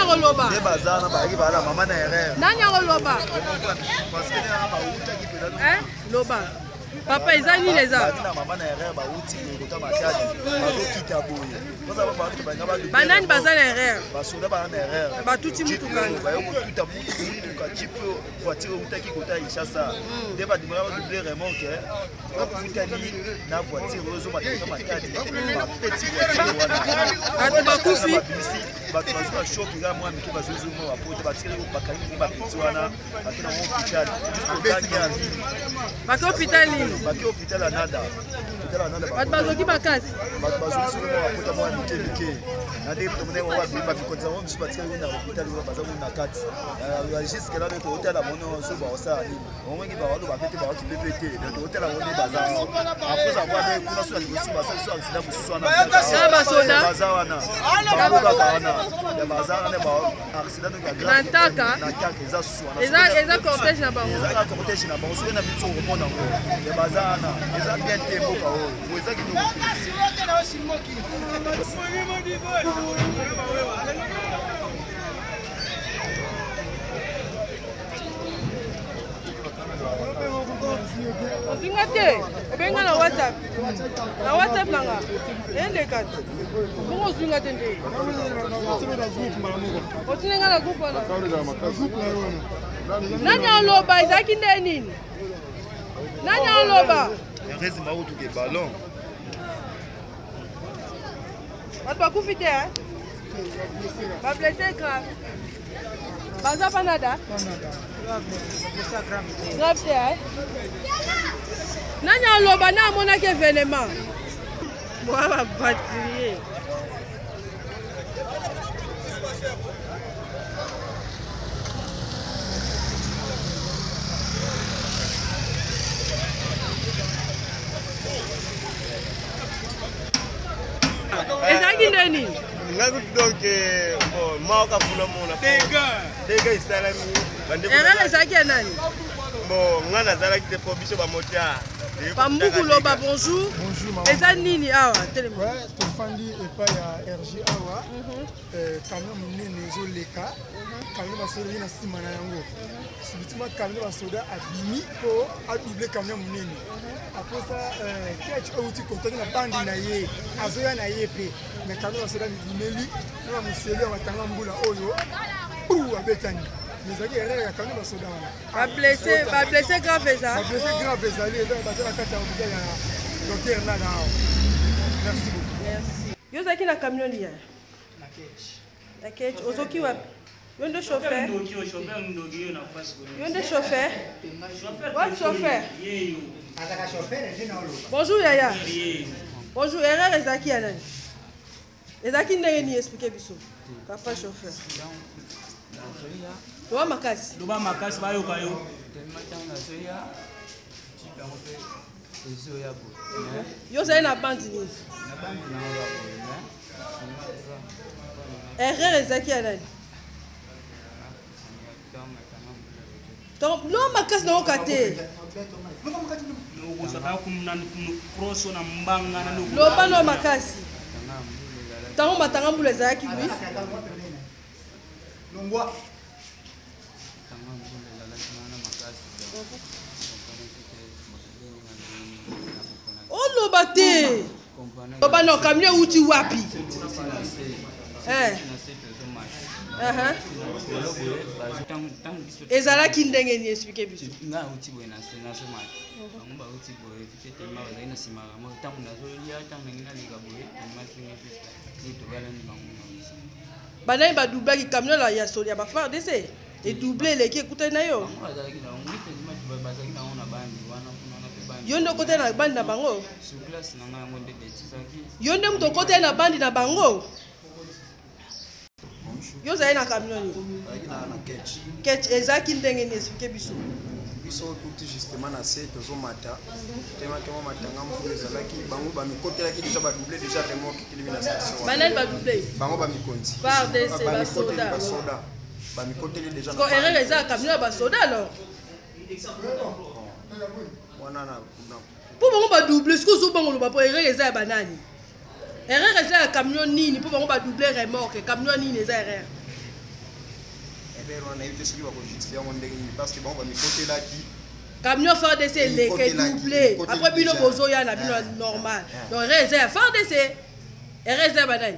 akoloba? Nde baza wana bayaki bala mama na erreur. Nani akoloba? Parce que nde bawutaki mpenza. Eh? Loba. Papa eza nini eza? Bayaki na mama na erreur bawuti boye kota Matadi. Bazokita boye. Banani baza na erreur? Basoda baza na erreur. Batuti mutuka. Bayo kotuta mutuka jeep voiture eutaki kota ya Kinshasa. Nde bandimaka badouble remorque bakutani na voiture oyo ezomata kota Matadi. Bapeti voiture wana. Bato bakufi. Bato bazwi bashoki kaka mwa mike bazwi mwa bapoto batikali bakangi bapeti wana bake nango hôpital jusqu'au ya ville. Bake hôpital nini? Bake hôpital ya Nada. Hôpital ya Nada. Bato bazoki makasi. Bato bazoki soki mwa bapota mwa mike mike. Na nde tomoni yango babimi bakonzi yango mosusu batikali kuna na hôpital kuna baza kuna na kati. Jusque là donc totala bango nyonso bakosala nini. Bango mingi bakoloba pe te bakoki pe pe te. Donc totala bango nde baza wana. Après avoir nde kuna soki liboso basali so accident mosusu wana. Basoda. Baza wana. Bango kaka wana. Baza wana ba accident donc ya grave. Na ntaka. Na ntaka eza susu wana. Eza eza cortège na bango. Eza kaka cortège na bango soki na biso okomona yango. Ya baza wana. Eza bien te mboka oyo. Bo eza kitoko te. Ozinga te, obenga na WhatsApp. Na WhatsApp nanga. Eleka te. Bongo ozinga te nde. Otindi nga na groupe wana. Nani aloba ezalaki nde nini? Nani aloba? Rezi mautuke ballon. Bato bakufi te hein? Ba blessé grave. Baza panada? Grave te hein? Nani aloba na amonaki événement? Moi ba batterie. Ezalaki nde nini? Nga kutu donc bon maoka kuna mona dega esalami bandeko. Erreur ezalaki ya nani? Bon nga nazalaki te mpo biso bamotard. Pambuku loba bonjour. Bonjour maman. Eza nini awa telema? Ouais, tofandi epai ya RG awa. Camion monene ezoleka. Camion basoda ye na nsima na yango. Subitement camion basoda abimi mpo adouble camion monene. Après ça, ketch oyo euti kotaki na bandi na ye azoya na ye mpe mais camion basoda mibimeli na bamoseli ya matanga mbula oyo bu abetani. Mais ezalaki erreur ya camion basoda wana. Ba blessé, ba blessé grave eza. Ba blessé grave ezali eza baza na kati ya hôpital ya docteur Nada awa. Merci beaucoup. Merci. Yo ozalaki na camion ya? Na ketch. Na ketch, ozoki wapi? Yo nde chauffeur? Yo nde chauffeur? Wapi chauffeur? Bonjour yaya. Bonjour, erreur ezalaki ya nani? Ezalaki ndenge nini expliquer biso? Papa chauffeur. Loba makasi. Loba makasi bayoka yo. Yo ozali na bande nini? Erreur ezalaki ya nani? Donc lo makasi nayoka te. Loba no makasi. Ntango matanga mbula ezalaki wi. Oloba te. Loba no camion euti wapi? Ezalaki ndenge nini explique biso? Nga auti boye na se nazomata bango bauti boye vite tellement bazali na nsima ya mo ntango nazolia ntango nangi naleka boye tellement ndenge juste nde tobalani bango na biso. Banani badoublaki camion ya soli ya ba FARDC? Edouble eleki ekutani na yo? Bango bazalaki na bango tellement bazalaki na bango na bandi wana kuna na mpe bandi. Yo nde okotani na bandi na bango? Sur place na ngai yango nde betisaki. Yo nde moto okotani na bandi na bango? Yo ozali na camion nini? Nazalaki na ketch. Ketch ezalaki ndenge nini explique biso? Biso tuti justement na se tozomata tema tema matanga mvula ezalaki bango bamikotelaki déjà badouble déjà remorque etelemi na station. Banani badouble? Bango bamikonzi. FARDC basoda. Basoda bamikoteli déjà. Parce que erreur eza ya camion ya basoda alors. Wana na mpo bango badouble sikoyo ozobanga oloba mpo erreur eza ya banani? Erreur eza ya camion nini mpo bango badouble remorque? Camion nini eza erreur? Erreur wana nayebi te soki bakojustifie yango ndenge nini, parce que bango bamikotelaki. Camion FARDC eleke Ekotelaki, double. ekoteli Après bino déjà. bozoya na bino Ah, normal. ah. Donc erreur eza ya FARDC, erreur eza ya banani?